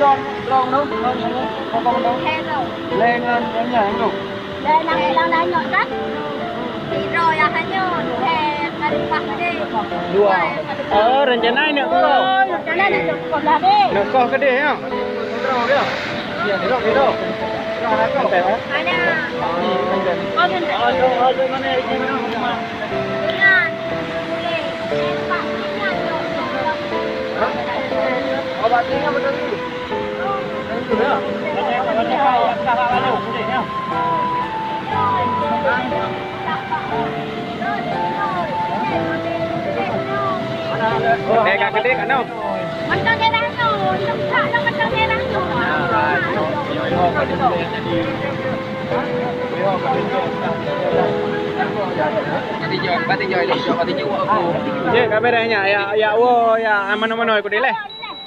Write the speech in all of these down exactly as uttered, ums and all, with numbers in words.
Lhèe ngon nyang nyoe kan? Sidroe nyang hanyut, lhèe ka leupah keudeh. Dua. Oh, rencana neuk koh. Oh, rencana neuk koh keudeh. Neuk koh keudeh, ya? Sidroe, ya? Ya, sidroe, sidroe. Sidroe, sidroe. Ada. Oh, ada. Ada, ada mana izin? Eh, ka keudeh, ka nyoe. Mantong daerah nyoe, mantong daerah nyoe. Ye, ka beres nyan. Ya, ya, wo, ya, manoe-manoe keudeh leh.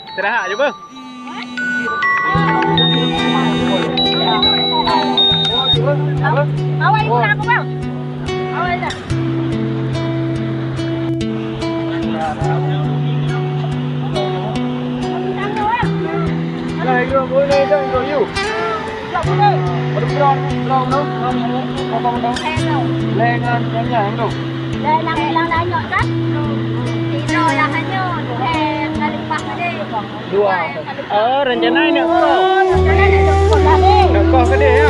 Istirahat je beuh. Awai pulang, Bang. Awai dah. Dua. Oh, rencana neuk koh. Neuk koh keudeh, ya?